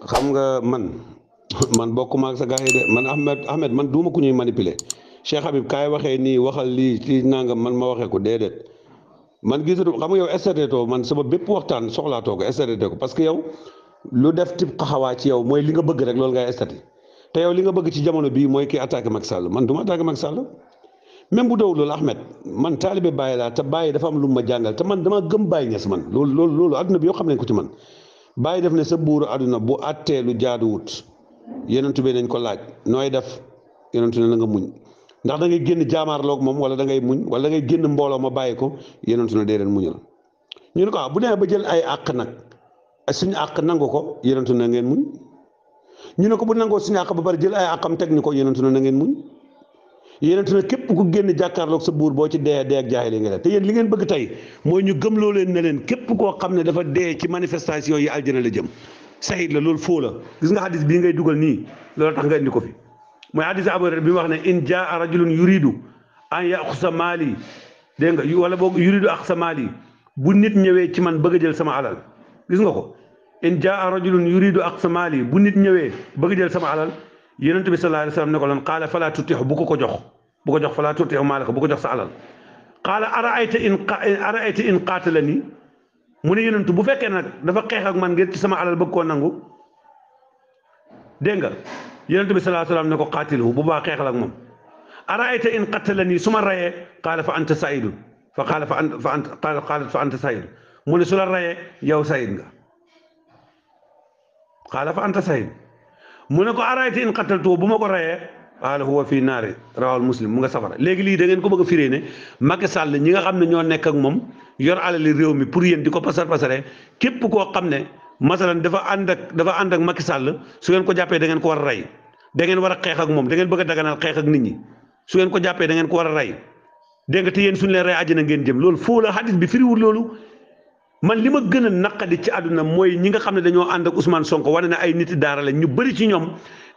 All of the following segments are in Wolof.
xam nga man bokkuma ak sa gars yi de man Ahmed man duuma ku ñuy manipuler Cheikh Habib kaay waxee nii waxal lii ci nangam man ma waxee ko déedéet man gisatu xam nga yow SRT man sama bépp waxtaan soxlaatoo ko SRT ko parce que yow lu def tib xaxawaa ci yow mooy li nga bëgg rek loolu ngay SRT te yow li nga bëgg ci jamono bii mooy kii attaqué Macky Sall man du ma attaqué Macky Sall même bu dowul loolu Ahmed man taalibe Baye laa te Baye dafa am lu ma jàngal te man dama gëm Baye Niass man loolu adduna bi yoo xam nañ ko ci man Baye def ne sa buuru àdduna bu àttee lu jaaduwut yonent bi nañ ko laaj nooy def yonent ne na nga muñ ndax da ngay génn jaamaarloog moom wala da ngay muñ wala da ngay génn mbooloo ma bàyyi ko yonent ne dee leen muñal ñu ne ko bu demee ba jël ay àq nag suñu àq nangu ko yonent na ngeen muñ ñu ne ko bu nangoo suñu àq ba bari jël ay àqam teg ñu ko yonent na ngeen muñ yonent na képp ku génn jàkkaarloog sa buur boo ci dee ak jaahili nga def te yéen li ngeen bëgg tey mooy ñu gëm loo leen ne leen képp koo xam ne dafa dee ci manifestation yi aljana la jëm sayid la loolu foo la gis nga hadis bii ngay dugal nii loolu tax nga indi ko fi mooy hadis Abu Hurayra bi mu wax ne in jaa rajulun yuridu an yaxusa maali dégg nga wala boog yuridu axsa maali bu nit ñëwee ci man bëgg a jël sama alal gis nga ko in jaa rajulun yuridu axsa maali bu nit ñëwee bëgg a jël sama alal yonent bi sallallahu alayhi wa sallam ne ko lan qaala falaa tutixu bu ko jox falaa tutixu maalaka bu ko jox sa alal qaala araayta in qaatalani mu ne yonent bu fekkee nag dafa xeex ak man ngir ci sama alal bëgg koo nangu dégg nga yonent bi sallallahu alayhi wa sallam ne ko qaatilhu bu baax xeexal ak moom araayta in qatalani su ma rayee qaala fa anta saidun fa anta saidun mu ne su la rayee yow sayid nga qaala fa anta sayid mu ne ko araayta in qataltu bu ma ko rayee qaala huwa fii naari rawal muslim mu nga safara léegi lii da ngeen ko bëgg a firee ne Macky Sall ñi nga xam ne ñoo nekk ak moom yor alali réew mi pour yéen di ko pasare képp koo xam ne masalan dafa ànd ak Macky Sall su ngeen ko jàppee da ngeen ko war a rey da ngeen war a xeex ak moom da ngeen bëgg a daganal xeex ak nit ñi su ngeen ko jàppee da ngeen ko war a rey dégg nga te yéen suñu leen rey àjjana ngeen jëm loolu foo la hadis bi firiwul loolu man li ma gën a naqadi ci àdduna mooy ñi nga xam ne dañoo ànd ak Ousmane Sonko wane ne ay niti daara la ñu bëri ci ñoom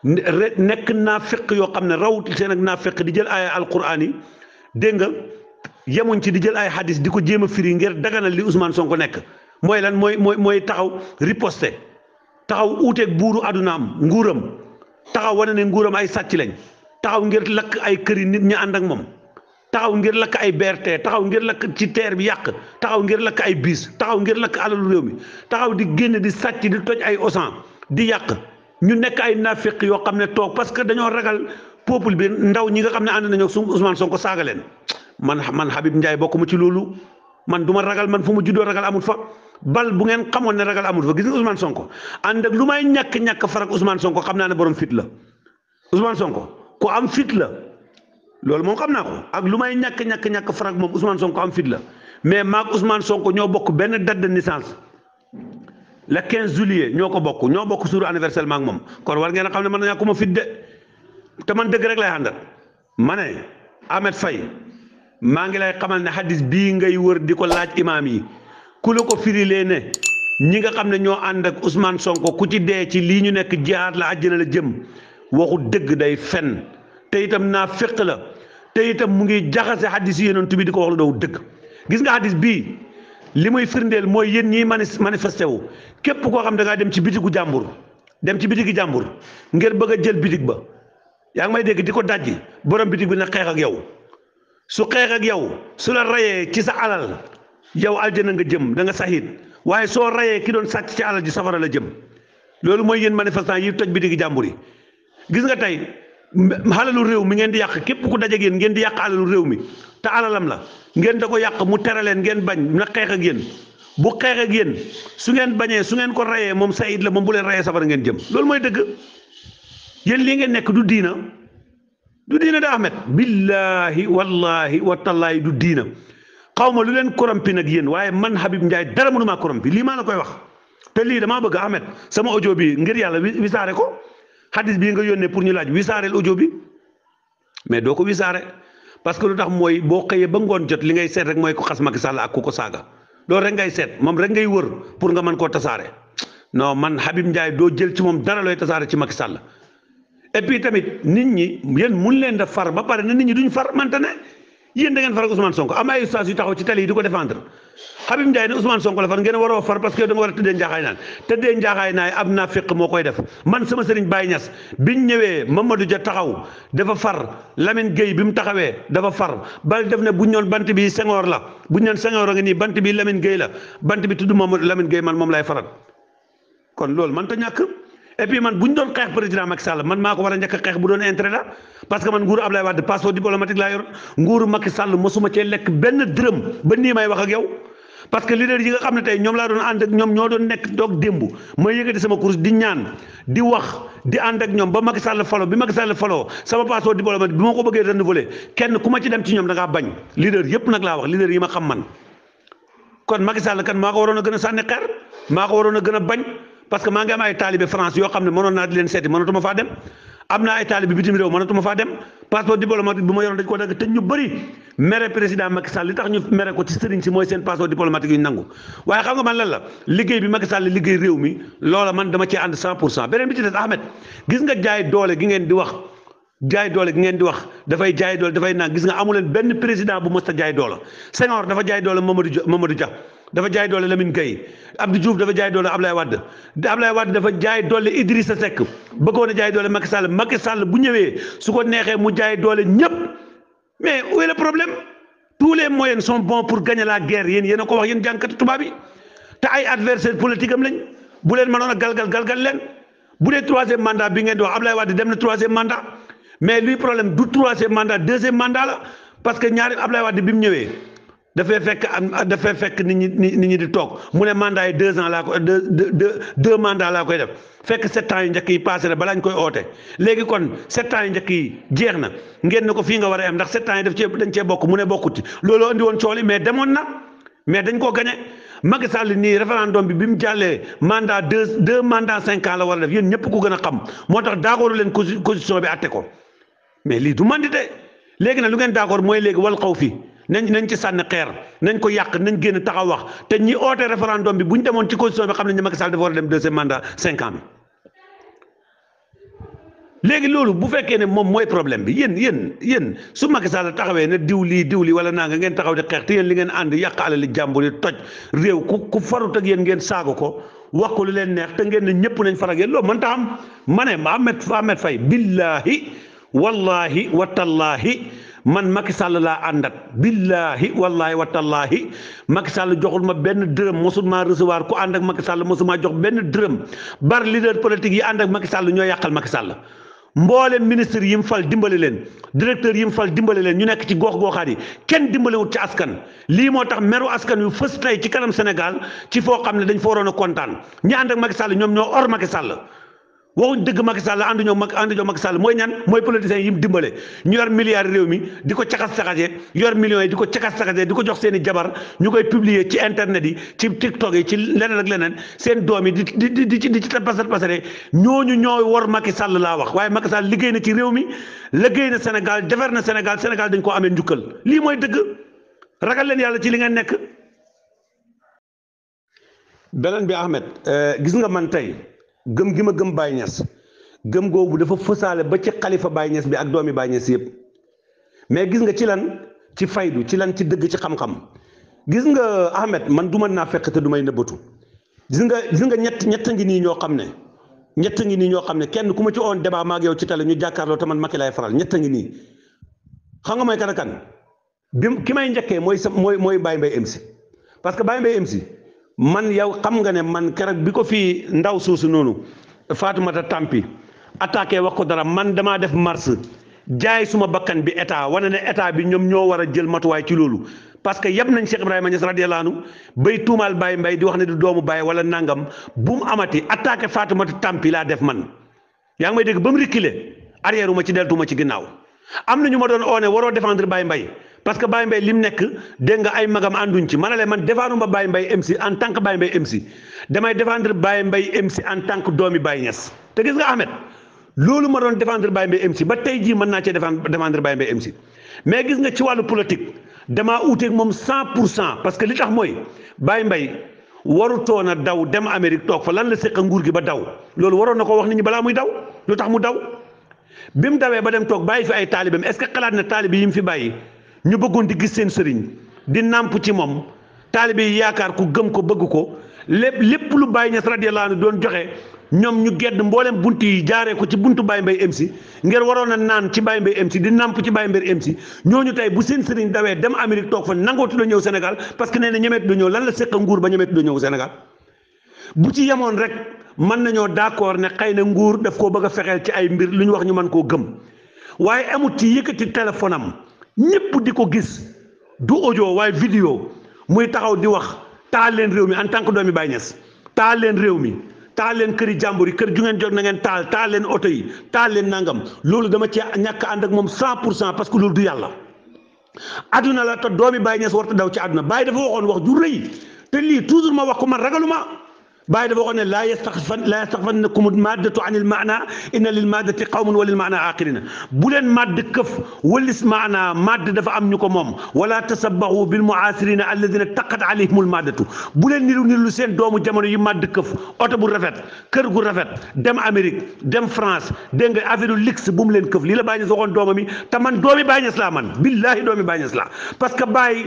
nekk naa fekk yoo xam ne rawut seen ak naa fekk di jël ay alquran yi dégg nga yemuñ ci di jël ay hadis di ko jéem a firi ngir daganal li Ousmane Sonko nekk mooy lan mooy taxaw riposte taxaw uuteeg buuru àddunaam nguuram taxaw wane ne nguuram ay sàcc lañ taxaw ngir lakk ay këri nit ñi ànd ak moom taxaw ngir lakk ay BRT taxaw ngir lakk ci terre bi yàq taxaw ngir lakk ay bis taxaw ngir lakk alalu réew mi taxaw di génn di sàcc di toj ay osan di yàq ñu nekk ay naafeq yoo xam ne toog parce que dañoo ragal peuple bi ndaw ñi nga xam ne ànd nañoo su Ousmane Sonko saaga leen man Habib Ndiaye bokkuma ci loolu man du ma ragal man fu mu juddoo ragal amut fa bal bu ngeen xamoon ne ragal amut fa gis nga Ousmane Sonko ànd ak lu may ñàkk farak Ousmane Sonko xam naa ne borom fit la Ousmane Sonko ku am fit la loolu moom xam naa ko ak lu may ñàkk farak moom Ousmane Sonko am fit la mais maag Ousmane Sonko ñoo bokk benn date de naissance le 15 juillet ñoo bokk suuru anniversaire maag moom kon war ngeen a xam ne man na ñàkkuma fit de te man dëgg rek lay àndal ma ne Ahmed Faye maa ngi lay xamal ne hadis bii ngay wër di ko laaj imaam yi ku la ko firilee ne ñi nga xam ne ñoo ànd ak Ousmane Sonko ku ci dee ci lii ñu nekk jihaad la àjjana la jëm waxu dëgg day fen te itam naa féq la te itam mu ngi jaxase hadis yi yonent bi di ko wax la doo dëgg gis nga hadis bii li muy firndeel mooy yéen ñiy manifesté wu képp koo xam da ngaa dem ci bitigi jàmbur ngir bëgg a jël bitig ba yaa ngi may dégg di ko dajji borom bitig bi na xeex ak yow su xeex ak yow su la rayee ci sa alal yow aljana nga jëm da nga saxiit waaye soo rayee ki doon sàcc ci alal ji safara la jëm loolu mooy yéen manifestant yi toj bitigi jàmbur yi gis nga tey alalu réew mi ngeen di yàq képp ku dajeeg yéen ngeen di yàq alalu réew mi te alalam la ngeen da ko yàq mu tere leen ngeen bañ na xeex ak yéen bu xeex ak yéen su ngeen bañee su ngeen ko rayee moom sayid la moom bu leen rayee safara ngeen jëm loolu mooy dëgg yéen lii ngeen nekk du diina da Ahmed billahi wallahi watallaahi du diina xaw ma lu leen korompi nag yéen waaye man Habib Ndiaye dara mënumaa korompi lii maa la koy wax te lii damaa bëgg Ahmed sama audio bi ngir yàlla wisaare ko hadis bii nga yónnee pour ñu laaj wisaareel audio bi mais doo ko wisaare parce que lu tax mooy boo xëyee ba ngoon jot li ngay seet rek mooy ko xas Macky Sall ak ku ko saaga loolu rek ngay seet moom rek ngay wër pour nga mën koo tasaare non man Habib Ndiaye doo jël ci moom dara looy tasaare ci Macky Sall et puis tamit nit ñi yéen mun leen da far ba pare na nit ñi duñ far mante ne yéen da ngeen faral Ousmane Sonko am ay ustaas yu taxaw ci télé yi di ko défendre Habib Ndiaye ne Ousmane Sonko la far ngeen waroo far parce que da nga war a tëddee njaaxaay naan tëddee njaaxaay naay ab naa féq moo koy def man sama sëriñ Baye Niass biñ ñëwee Mamadou Dia taxaw dafa far Lamine Gueye bi mu taxawee dafa far bal def ne buñ ñoon bant bi Senghor la buñ ñoon Senghor a nga nii bant bi Lamine Gueye la bant bi tudd Mamadou Lamine Gueye man moom lay faral kon loolu man ta ñàkk et puis man bu ñu doon xeex président Macky Sall man maa ko war a njëkk a xeex bu doon intérêt la parce que man nguuru Ablaye Wade passeport diplomatique laa yor nguuru Macky Sall mosuma cee lekk benn dërëm ba nii may wax ak yow parce que leader yi nga xam ne tey ñoom laa doon ànd ak ñoom ñoo doon nekk doog démb ma yëkkati sama course di ñaan di wax di ànd ak ñoom ba Macky Sall falo bi Macky Sall faloo sama passeport diplomatique bi ma ko bëggee renouveler kenn ku ma ci dem ci ñoom da ngaa bañ leader yëpp nag laa wax leader yi ma xam man kon Macky Sall kan maa ko waroon a gën a sànni xeer maa ko waroon a gën a bañ parce que maa ngi am ay taalibe France yoo xam ne mënoon naa di leen seeti mënatuma faa dem am naa ay taalibe bitim réew mënatuma faa dem passeport diplomatique bi ma yoroon dañ ko dagg te ñu bëri mere président Macky Sall li tax ñu mere ko ci sëriñ si mooy seen passeport diplomatique yu ñu nangu waaye xam nga man lan la liggéey bi Macky Sall liggéey réew mi loola man dama cee ànd 100% beneen bi ci des Ahmed gis nga jaay doole gi ngeen di wax jaay doole gi ngeen di wax dafay jaay doole dafay naan gis nga amu leen benn président bu mës a jaay doole Senghor dafa jaay doole Mamadou Dia dafa jaay doole Lamine Gueye Abdou Diouf dafa jaay doole Ablaye Wade dafa jaay doole Idrissa Seck bëggoon a jaay doole Macky Sall bu ñëwee su ko neexee mu jaay doole ñëpp mais où est le problème tous les moyens sont bons pour gagner la guerre yéen a ko wax yéen jànkati tubaab yi te ay adversaire politique am lañ bu leen mënoon a galgal leen bu dee troisième mandat bi ngeen di wax Ablaye Wade dem na troisième mandat mais luy problème du troisième mandat deuxième mandat la parce que ñaari Ablaye Wade bi mu ñëwee dafay fekk nit ñi di toog mu ne mandat yi 2 ans laa ko deux mandats laa koy def fekk 7 ans yu njëkk yi passé na balaa ñu koy oote léegi kon 7 ans yu njëkk yi jeex na ngeen ne ko fii nga war a am ndax 7 ans yi dañ cee bokk mu ne bokkuti looloo andi woon cooli mais demoon na mais dañ koo gañe Macky Sall nii référendum bi mu jàllee mandat deux mandat 5 ans la war a def yéen ñëpp ku gën a xam moo tax d'accord leen constitution bi atte ko mais lii du mandité léegi nag lu ngeen d'accord mooy léegi wal xaw fi nañ ci sànni xeer nañ ko yàq nañ génn taxaw wax te ñi oote référendum bi bu ñu demoon ci constitution bi xam nañ ne Macky Sall dafa war a dem deuxième mandat 5 ans bi léegi loolu bu fekkee ne moom mooy problème bi yéen su Macky Sall taxawee ne diw lii wala naa nga ngeen taxaw di xeex te yéen li ngeen ànd yàq alali jàmbur yi toj réew ku farut ak yéen ngeen saago ko wax ko lu leen neex te ngeen ne ñëpp nañ farag yéen loolu mën ta am ma ne Ahmed Faye billahi wallahi watallaahi man Macky Sall laa àndat billahi wallahi watallaahi Macky Sall joxul ma benn dërëm mosul maa recevoir ku ànd ak Macky Sall mosul maa jox benn dërëm bar leader politique yi ànd ak Macky Sall ñoo yàqal Macky Sall mboolem ministre yi mu fal dimbale leen directeur yi mu fal dimbale leen ñu nekk ci gox-goxaat yi kenn dimbalewut ci askan lii moo tax meru askan yu fës tey ci kanam Sénégal ci foo xam ne dañ fa waroon a kontaan ñi ànd ak Macky Sall ñoom ñoo or Macky Sall waxuñ dëgg Macky Sall ànduñoo Macky Sall mooy ñan mooy politiciens yi mu dimbale ñu yor milliards réew mi di ko caxas-caxasee yor millions yi di ko caxas-caxasee di ko jox seen i jabar ñu koy publier ci internet yi ci TikTok yi ci leneen ak leneen seen doom yi di ci pasare ñooñu ñooy war Macky Sall laa wax waaye Macky Sall liggéey na ci réew mi liggéey na Sénégal defar na Sénégal dañ ko amee njukkal lii mooy dëgg ragal leen yàlla ci li ngeen nekk. beneen bi Ahmed gis nga man tey gëm gi ma gëm Baye Niass gëm googu dafa fësaale ba ci xalifa Baye Niass bi ak doomi Baye Niass yëpp mais gis nga ci lan ci faydu ci lan ci dëgg ci xam-xam gis nga Ahmed man du mën naa fekk te du may nëbbatu gis nga ñett ngi nii ñoo xam ne kenn ku ma ci oon débat maag yow ci télé ñu jàkkaarloo te man Macky lay faral ñett ngi nii xam nga mooy kan ak kan bi ki may njëkkee mooy Baye Mbaye MC parce que Baye Mbaye MC man yow xam nga ne man keroog bi ko fii ndaw suusu noonu Fatoumata Tampi attaqué wax ko dara man damaa def mars jaay suma bakkan bi état wane ne état bi ñoom ñoo war a jël matuwaay ci loolu parce que yeb nañ Cheikh Ibrahima Niass radiyallahu anhu bay tuumaal Baye Mbaye di wax ne du doomu Baye wala nangam bu mu amati attaqué Fatoumata Tampi laa def man yaa ngi may dégg ba mu reculer arrière uma ci deltuma ci ginnaaw am na ñu ma doon oone waroo défendre Baye Mbaye parce que Baye Mbaye lim nekk dégg nga ay magam ànduñ ci ma ne leen man défendre ma Baye Mbaye MC en tant que Baye Mbaye MC damay défendre Baye Mbaye MC en tant que doomi Baye Niass te gis nga Ahmed loolu ma doon défendre Baye Mbaye MC ba tey jii mën naa cee défendre Baye Mbaye MC mais gis nga ci wàllu politique damaa uuteeg moom 100% parce que li tax mooy Baye Mbaye warutoon a daw dem Amérique toog fa lan la séq nguur gi ba daw loolu waroon na ko wax nit ñi balaa muy daw lu tax mu daw bi mu dawee ba dem toog bàyyi fi ay taalibeem est-ce que xalaat na taalibe yi mu fi bàyyi ñu bëggoon di gis seen sëriñ di nàmp ci moom taalibe yi yaakaar ko gëm ko bëgg ko lépp lu Baye Niass radiyallahu anhu doon joxe ñoom ñu gedd mboolem bunt yi jaaree ko ci buntu Baye Mbaye MC ngir waroon a naan ci Baye Mbaye MC di nàmp ci Baye Mbaye MC ñooñu tey bu seen sëriñ dawee dem Amérique toog fa nangootu la ñëw Sénégal parce que nee na ñemeetu la ñëw lan la seq nguur ba ñemeetu la ñëw Sénégal bu ci yemoon rek mën nañoo d'accord ne xëy na nguur daf koo bëgg a fexeel ci ay mbir lu ñu wax ñu mën koo gëm waaye amut ci yëkkati téléphone am ñëpp di ko gis du audio waaye vidéo muy taxaw di wax taal leen réew mi en tant que doomi Baye Niass taal leen réew mi taal leen këri jàmbur yi kër ju ngeen jot na ngeen taal leen oto yi taal leen nangam loolu dama ci ñàkk ànd ak moom 100% parce que loolu du yàlla adduna la te doomi Baye Niass warta daw ci adduna Baye dafa waxoon wax ju rëy te lii toujours ma wax ko man ragaluma Baye dafa waxoon ne laa yastaxfannakum maddatu an il maana inna lil maddati qawmun wa lil maana aqirina bu leen madd këf walis maana madd dafa am ñu ko moom wala tasabbahu bil muasirina alladina taqat alayhimul maddatu bu leen niru seen doomu jamono yi madd këf oto bu rafet kër gu rafet dem Amérique dem France dégg nga affaire luxe bu mu leen këf lii la Baye Niass waxoon doomam yi te man doomi Baye Niass laa man billahi doomi Baye Niass laa parce que Baye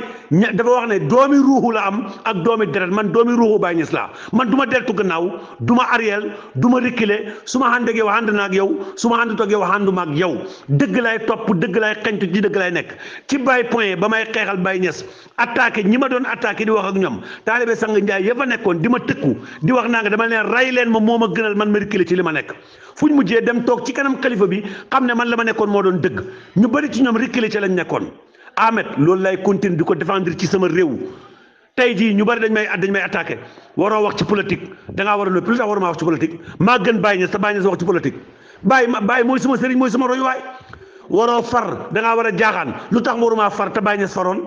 dafa wax ne doomi ruuxu la am ak doomi deret man doomi ruuxu Baye Niass laa man duma deltu gannaaw du ma arrière du ma reculer su ma ànd ak yow ànd naa ak yow su ma àndut ak yow ànduma ak yow dëgg laay topp dëgg laay xeñtu ci dëgg laay nekk ci Baye point ba may xeexal Baye Niass attaqué ñi ma doon attaqué di wax ak ñoom taalibe sang Njaay ya fa nekkoon di ma tëkku di wax naa nga dama leen rey leen ma moo ma gënal man ma reculer ci li ma nekk fuñ mujjee dem toog ci kanam xalifa bi xam ne man la ma nekkoon moo doon dëgg ñu bëri ci ñoom reculer ci lañ nekkoon Ahmed loolu lay continuer di ko défendre ci sama réew tey jii ñu bari dañ may attaqué waroo wax ci politique dangaa war a noppi lu tax waruma wax ci politique maa gën Baye Niass te Baye Niass wax ci politique Baye mooy sama sëriñ mooy sama royuwaay waroo far dangaa war a jaaxaan lu tax waruma far te Baye Niass faroon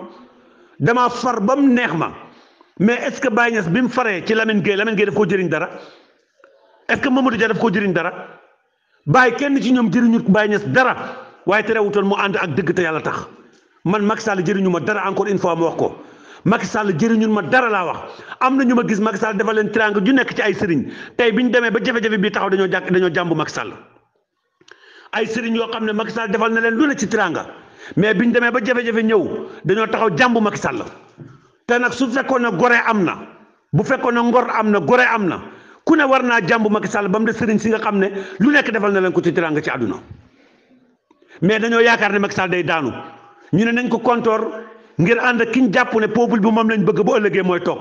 damaa far ba mu neex ma mais est ce que Baye Niass bi mu faree ci Lamine Gueye daf koo jëriñ dara est ce que Mamadou Dia daf koo jëriñ dara Baye kenn ci ñoom jëriñut Baye Niass dara waaye terewutoon mu ànd ak dëgg te yàlla tax man Macky Sall jëriñu ma dara encore une fois ma wax ko Macky Sall jëriñun ma dara laa wax am na ñu ma gis Macky Sall defal leen triangle ju nekk ci ay sëriñ tey bi ñu demee ba jafe-jafe bii taxaw dañoo jàmbu Macky Sall ay sëriñ yoo xam ne Macky Sall defal na leen lu ne ci triangle mais bi ñu demee ba jafe-jafe ñëw dañoo taxaw jàmbu Macky Sall te nag su fekkoon ne gore am na bu fekkoon ne ngor am na gore am na ku ne war naa jàmbu Macky Sall ba mu des sëriñ si nga xam ne lu nekk defal na leen ko ci triangle ci àdduna mais dañoo yaakaar ne Macky Sall day daanu ñu ne nañ ko kontoor ngir ànd ak ki ñu jàpp ne peuple bi moom lañ bëgg bu ëllëgee mooy toog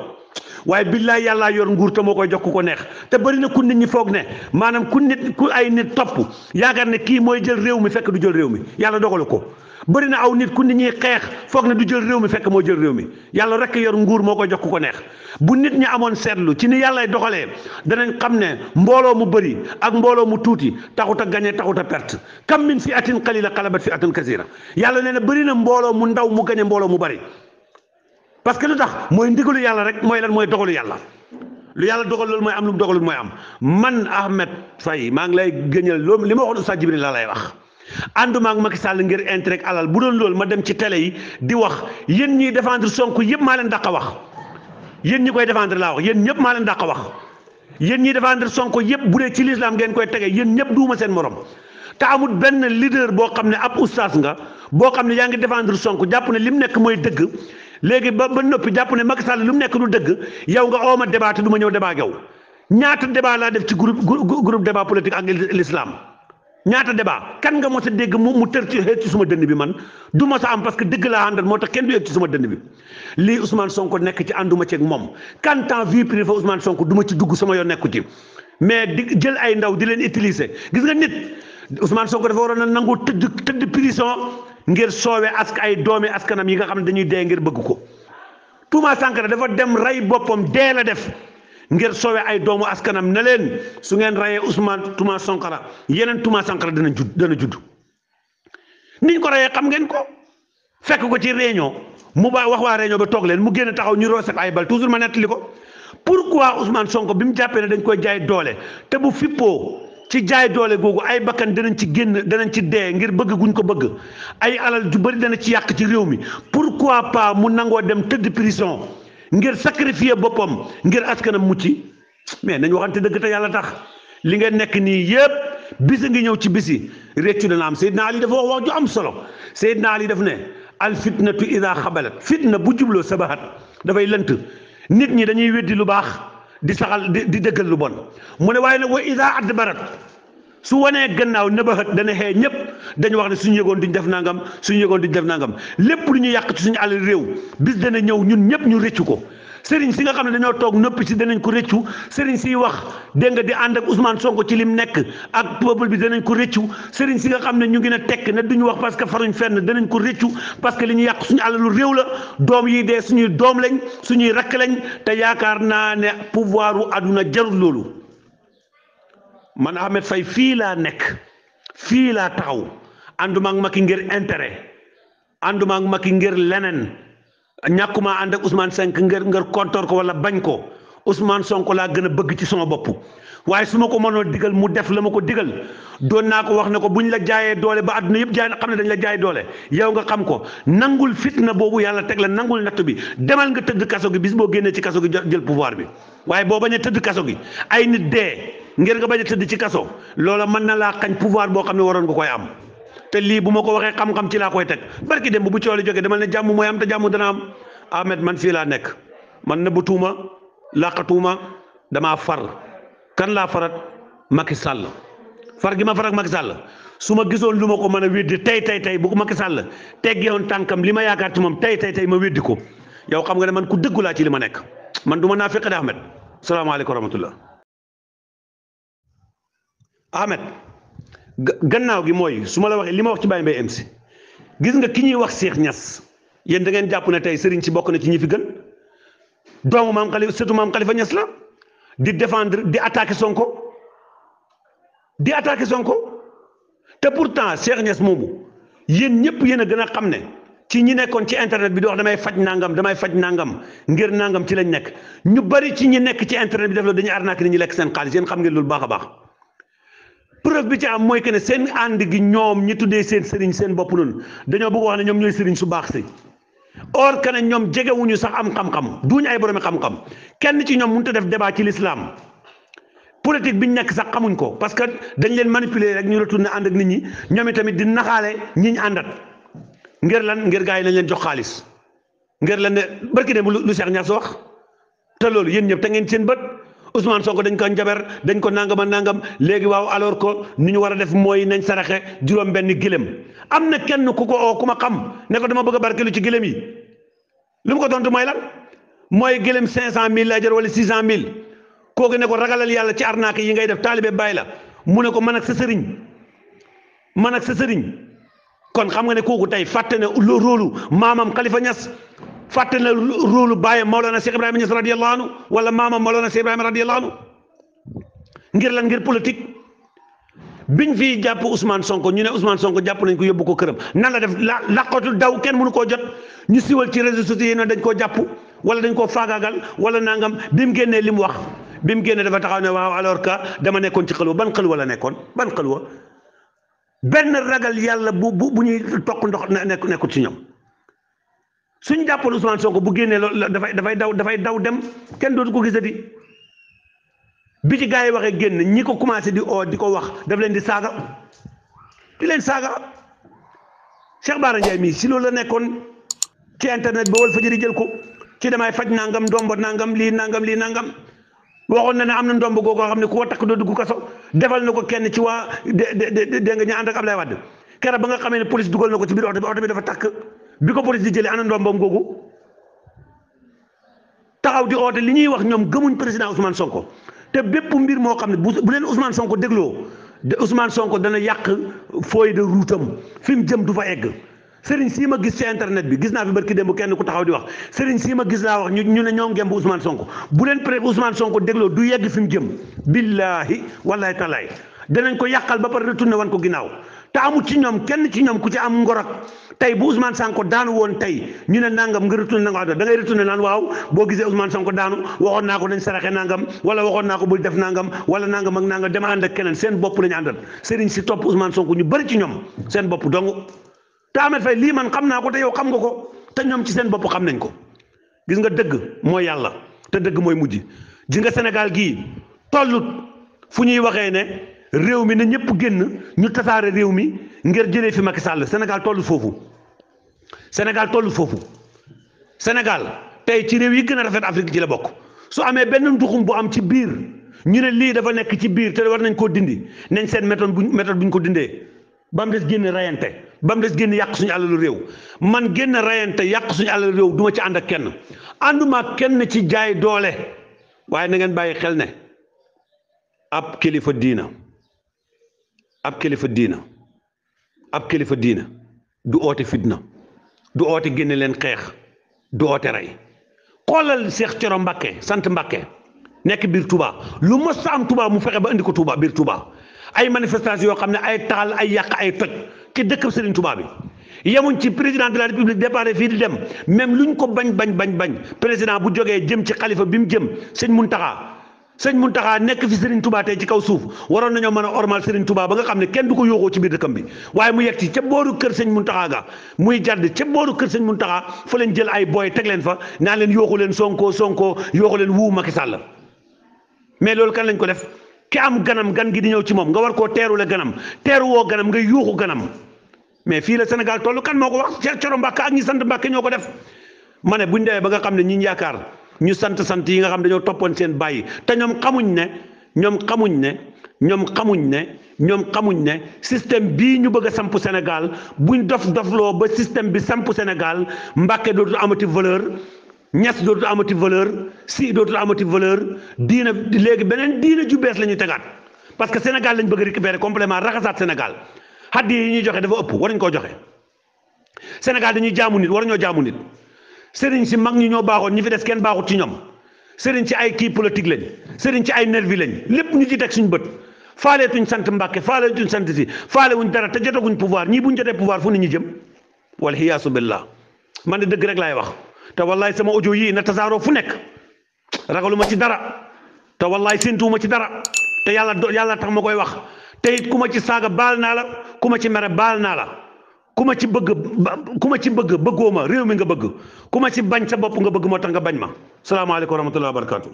waaye billaay yàllaa yor nguur te moo koy jox ku ko neex te bëri na ku nit ñi foog ne maanaam ku ay nit topp yaakaar ne kii mooy jël réew mi fekk du jël réew mi yàlla dogalu ko bëri na aw nit ku nit ñi xeex foog ne du jël réew mi fekk moo jël réew mi yàlla rek yor nguur moo koy jox ku ko neex bu nit ñi amoon seetlu ci ni yàllay doxalee danañ xam ne mbooloo mu bëri ak mbooloo mu tuuti taxut a gañe taxut a perte kam min fi atin qalila xalabat fi atin kasira yàlla nee na bëri na mbooloo mu ndaw mu gañe mbooloo mu bëri parce que lu tax mooy ndigalu yàlla rek mooy lan mooy dogalu yàlla lu yàlla dogal loolu mooy am lu mu dogalul mooy am man Ahmed Faye maa ngi lay gëñal loolu li ma waxoon Oustaz Djibril laa lay wax ànduma ak Macky Sall ngir intérêt ak alal bu doon loolu ma dem ci télé yi di wax yéen ñiy défendre Sonko yëpp maa leen dàq wax yéen ñi koy défendre laa wax yéen ñëpp maa leen dàq wax yéen ñiy défendre Sonko yëpp bu dee ci l'islam ngeen koy tege yéen ñëpp duuma seen morom te amul benn leader boo xam ne ab oustaz nga boo xam ne yaa ngi défendre Sonko jàpp ne li mu nekk mooy dëgg léegi ba noppi jàpp ne Macky Sall li mu nekk du dëgg yow nga ooma débat te du ma ñëw débat ak yow ñaata débat laa def ci groupe débat politique ak l'islam ñaata débat kan nga mos a dégg mu tër ci suma dënn bi man du ma sa am parce que dëgg laa àndal moo tax kenn du yegg ci suma dënn bi lii Ousmane Sonko nekk ci ànduma ci ak moom quand temps vie privée Ousmane Sonko du ma ci dugg sama yoon nekku ci mais di jël ay ndaw di leen utiliser gis nga nit Ousmane Sonko dafa waroon a nangu tëdd prison ngir soowee ay doomi askanam yi nga xam ne dañuy dee ngir bëgg ko Thomas Sankara dafa dem rey boppam dee la def ngir soowee ay doomu askanam ne leen su ngeen rayee Thomas Sankara yeneen Thomas Sankara dana judd niñ ko rayee xam ngeen ko fekk ko ci réunion mu ba wax waa réunion ba toog leen mu génn taxaw ñu roose ay bal toujours ma nettali ko pourquoi Ousmane Sonko bi mu jàppee ne dañ koy jaay doole te bu fippoo ci jaay doole googu ay bakkan danañ ci génn danañ ci dee ngir bëgg guñ ko bëgg ay alal ju bëri dana ci yàq ci réew mi pourquoi pas mu nangoo dem tëdd prison ngir sacrifier boppam ngir askanam mucc mais nañ waxante dëgg te yàlla tax li ngeen nekk nii yëpp bisa ngi ñëw ci bisi réccu dana am Seydina Ali dafa wax ju am solo Seydina Ali daf ne al fitnatu ida xabalat fitna bu jubloo sabahat dafay lënt nit ñi dañuy weddi lu baax di saxal di dëggal lu bon mu ne waaye nag wa ida adbarat su wanee gannaaw nabahat dana xee ñëpp dañu wax ne suñu yëgoon duñ def nangam suñu yëgoon duñ def nangam lépp lu ñu yàq ci suñu àll réew bis dana ñëw ñun ñëpp ñu rëccu ko sëriñ si nga xam ne dañoo toog noppi si danañ ko rëccu sëriñ siy wax dégg nga di ànd ak Ousmane Sonko ci lim nekk ak peuple bi danañ ko rëccu sëriñ si nga xam ne ñu ngi ne tekk ne duñu wax parce que faruñ fenn danañ ko rëccu parce que li ñu yàq suñu àlalu réew la doom yi dee suñuy doom lañ suñuy rakk lañ te yaakaar naa ne pouvoir u àdduna jarul loolu man Ahmed Faye fii laa nekk fii laa taxaw ànduma ak Macky ngir intérêt ànduma ak Macky ngir leneen ñàkkuma ànd ak Ousmane Sonko ngir kontoor ko wala bañ ko Ousmane Sonko laa gën a bëgg ci sama bopp waaye su ma ko mënoon digal mu def la ma ko digal doon naa ko wax ne ko buñ la jaayee doole ba àdduna yëpp jaay xam ne dañ la jaay doole yow nga xam ko nangul fitna boobu yàlla teg la nangul natt bi demal nga tëdd kaso gi bis boo génnee ci kaso gi jël pouvoir bi waaye boo bañ a tëdd kaso gi ay nit dee ngir nga bañ a tëdd ci kaso loola mën na laa xañ pouvoir boo xam ne waroon nga koy am te lii bu ma ko waxee xam-xam ci laa koy teg barki dem bu cooli jógee demal ne jàmm mooy am te jàmm dana am Ahmed man fii laa nekk man nëbb tuuma làqatuuma damaa far kan laa farat Macky Sall far gi ma far ak Macky Sall su ma gisoon lu ma ko mën a weddi tey bu ko Macky Sall teggeewoon tànkam li ma yaakaar ci moom tey ma weddi ko yow xam nga ne man ku dëggu laa ci li ma nekk man du ma naa feqe de Ahmed salaamaaleykum wa rahmatullah Ahmed gannaaw gi mooy su ma la waxee li ma wax ci Baye Mbaye MC gis nga ki ñuy wax Cheikh Niass yéen da ngeen jàpp ne tey sëriñ si bokk na ci ñi fi gën doomu maam Khalifa surtout maam Khalifa Niass la di défendre di attaquer Sonko te pourtant Cheikh Niass moomu yéen ñëpp yéen a gën a xam ne ci ñi nekkoon ci internet bi di wax damay faj nangam ngir nangam ci lañ nekk ñu bari ci ñi nekk ci internet bi def la dañuy arnaquer ni ñu lekk seen xaalis yéen xam ngeen loolu baax a baax preuve bi ci am mooy que ne seen ànd gi ñoom ñi tuddee seen sëriñ seen bopp noonu dañoo bëgg wax ne ñoom ñooy sëriñ su baax si or que ne ñoom jegewuñu sax am xam-xam duñu ay boromi xam-xam kenn ci ñoom mënut a def débat ci l'islam politique bi ñu nekk sax xamuñ ko parce que dañ leen manipuler rek ñu retourné ànd ak nit ñi ñoom itamit di naxaale ñi ñu àndat ngir lan ngir gars yi nañ leen jox xaalis ngir lan ne barki dem lu Cheikh Niass wax te loolu yéen ñëpp te ngeen seen bët Ousmane Sonko dañ ko njaber dañ ko nangam léegi waaw alors que ni ñu war a def mooy nañ saraxe juróom benn gëlëm am na kenn ku ko oo ku ma xam ne ko dama bëgg a barkelu ci gëlëm yi lu mu ko tontu mooy lan mooy gëlëm 500000 lay jar wala 600000 kooku ne ko ragalal yàlla ci arnaque yi ngay def taalibe bàyyi la mu ne ko man ak sa sëriñ kon xam nga ne kooku tey fàtte ne róolu maamam Khalifa Niass fàtte na róolu bàyyam Maolana Cheikh Ibrahima Niass radiyallahu anhu wala maamam Maolana Cheikh Ibrahima radiyallahu anhu ngir lan ngir politique biñ fi jàpp Ousmane Sonko ñu ne Ousmane Sonko jàpp nañ ko yóbbu ko këram nan la def laqatu daw kenn mënu koo jot ñu siwal ci réseaux sociaux yi ne dañ koo jàpp wala dañ koo faagaagal wala nangam bi mu génnee li mu wax bi mu génnee dafa taxaw ne waaw alors que dama nekkoon ci xalwa ban xalwa la nekkoon ban xalwa benn ragal yàlla bu ñuy toq ndox nekkut ci ñoom suñ jàppoon Ousmane Sonko bu génnee loolu dafay daw dem kenn dootu ko gisati bi ci gars yi waxee génn ñi ko commencé di oo di ko wax daf leen di leen saaga Cheikh Bara Ndiaye mii si loolu la nekkoon ci internet ba Walfadjri jël ko ci damay faj nangam ndombo nangam lii nangam waxoon na ne am na ndomb googu xam ne ku ko takk doo dugg kaso defal na ko kenn ci waa dégg nga ñu ànd ak Ablaye Wade keroog ba nga xamee ne police dugal na ko ci biir oto bi dafa takk bi ko police di jëlee ana ndombam googu taxaw di oote li ñuy wax ñoom gëmuñ président Ousmane Sonko te bépp mbir moo xam ne bu leen Ousmane Sonko dégloo Ousmane Sonko dana yàq feuille de route am fi mu jëm du fa egg sëriñ sii ma gis ci internet bi gis naa fi barki démb kenn ku taxaw di wax sëriñ sii ma gis laa wax ñu ne ñoo ngemb Ousmane Sonko bu leen pré Ousmane Sonko dégloo du yegg fi mu jëm billaahi wallahi talaay danañ ko yàqal ba pare retourné wan ko ginnaaw te amul ci ñoom kenn ci ñoom ku ci am ngorok tey bu Ousmane Sonko daanu woon tey ñu ne nangam nga retourné nanga da ngay retourné naan waaw boo gisee Ousmane Sonko daanu waxoon naa ko dañ saraxe nangam wala waxoon naa ko bul def nangam wala nangam ak nangam dama ànd ak keneen seen bopp lañu àndal sëriñ si topp Ousmane Sonko ñu bëri ci ñoom seen bopp dong te Ahmed Faye lii man xam naa ko te yow xam nga ko te ñoom ci seen bopp xam nañ ko gis nga dëgg mooy yàlla te dëgg mooy mujj ji nga Sénégal gii tollut fu ñuy waxee ne réew mi ne ñëpp génn ñu tasaare réew mi ngir jëlee fi Macky Sall Sénégal tollut foofu Sénégal tollu foofu Sénégal tey ci réew yi gën a rafet Afrique ci la bokk su amee benn nduxum bu am ci biir ñu ne lii dafa nekk ci biir te war nañ koo dindi nañ seen méthode bu ñu ko dindee ba mu des génn rayante ba mu des génn yàq suñu alalu réew man génn rayante yàq suñu alalu réew duma ci ànd ak kenn ànduma kenn ci jaay doole waaye na ngeen bàyyi xel ne ab kilifa diina ab kilifa diina ab kilifa diina du oote fitna du oote génne leen xeex du oote rey xoolal Cheikh Thioro Mbacké sant Mbacké nekk biir Touba lu mos a am Touba mu fexe ba indi ko Touba biir Touba ay manifestation yoo xam ne ay taal ay yàq ay toj ci dëkk Serigne Touba bi yemuñ ci président de la république départ fii di dem même luñ ko bañ président bu jógee jëm ci xalifa bi mu jëm sëñ Muntaxa nekk fi Serigne Touba tey ci kaw suuf waroon nañoo mën a ormal Serigne Touba ba nga xam ne kenn du ko yóoxoo ci biir dëkkam bi waaye mu yegg ci ca booru kër sëñ Muntaxa ga muy jàdd ca booru kër sëñ Muntaxa fa leen jël ay booy teg leen fa naan leen yooxu leen Sonko yooxu leen wuu Macky Sall mais loolu kan lañ ko def ki am ganam gan gi di ñëw ci moom nga war koo teerule ganam teeru woo ganam nga yuuxu ganam mais fii la Sénégal toll kan moo ko wax Cheikh Thioro Mbacké ak ñi sant Mbacké ñoo ko def ma ne buñ demee ba nga xam ne ñi yaakaar ñu sant yi nga xam dañoo toppoon seen bàyyi te ñoom xamuñ ne système bii ñu bëgg a samp Sénégal buñ dofloo ba système bi samp Sénégal Mbacké dootul amati valeur Ñas dootul amati valeur si dootul amati valeur diina léegi beneen diina ju bees la ñuy tegaat parce que Sénégal lañ bëgg a récupérer complètement raxasaat Sénégal haddi yi ñuy joxe dafa ëpp waruñ koo joxe Sénégal dañuy jaamu nit waruñoo jaamu nit sëriñ si mag ñi ñoo baaxoon ñi fi des kenn baaxut ci ñoom sëriñ ci ay kii politique lañ sëriñ ci ay nervi lañ lépp ñu ci teg suñ bët faaleetuñ sant Mbàkke faaleetuñ sant si faalewuñ dara te jotaguñ pouvoir ñii buñ jotee pouvoir fu nit ñi jëm wal xiyaasu billah man de dëgg rek laay wax te wallaay sama audio yii na tasaaroo fu nekk ragaluma ci dara te wallaay séntuwuma ci dara te yàlla tax ma koy wax te it ku ma ci saaga baal naa la ku ma ci mere baal naa la ku ma ci bëgg bëggoo ma réew mi nga bëgg ku ma ci bañ sa bopp nga bëgg moo tax nga bañ ma salaamaaleykum wa rahmatullahi wa barakatuh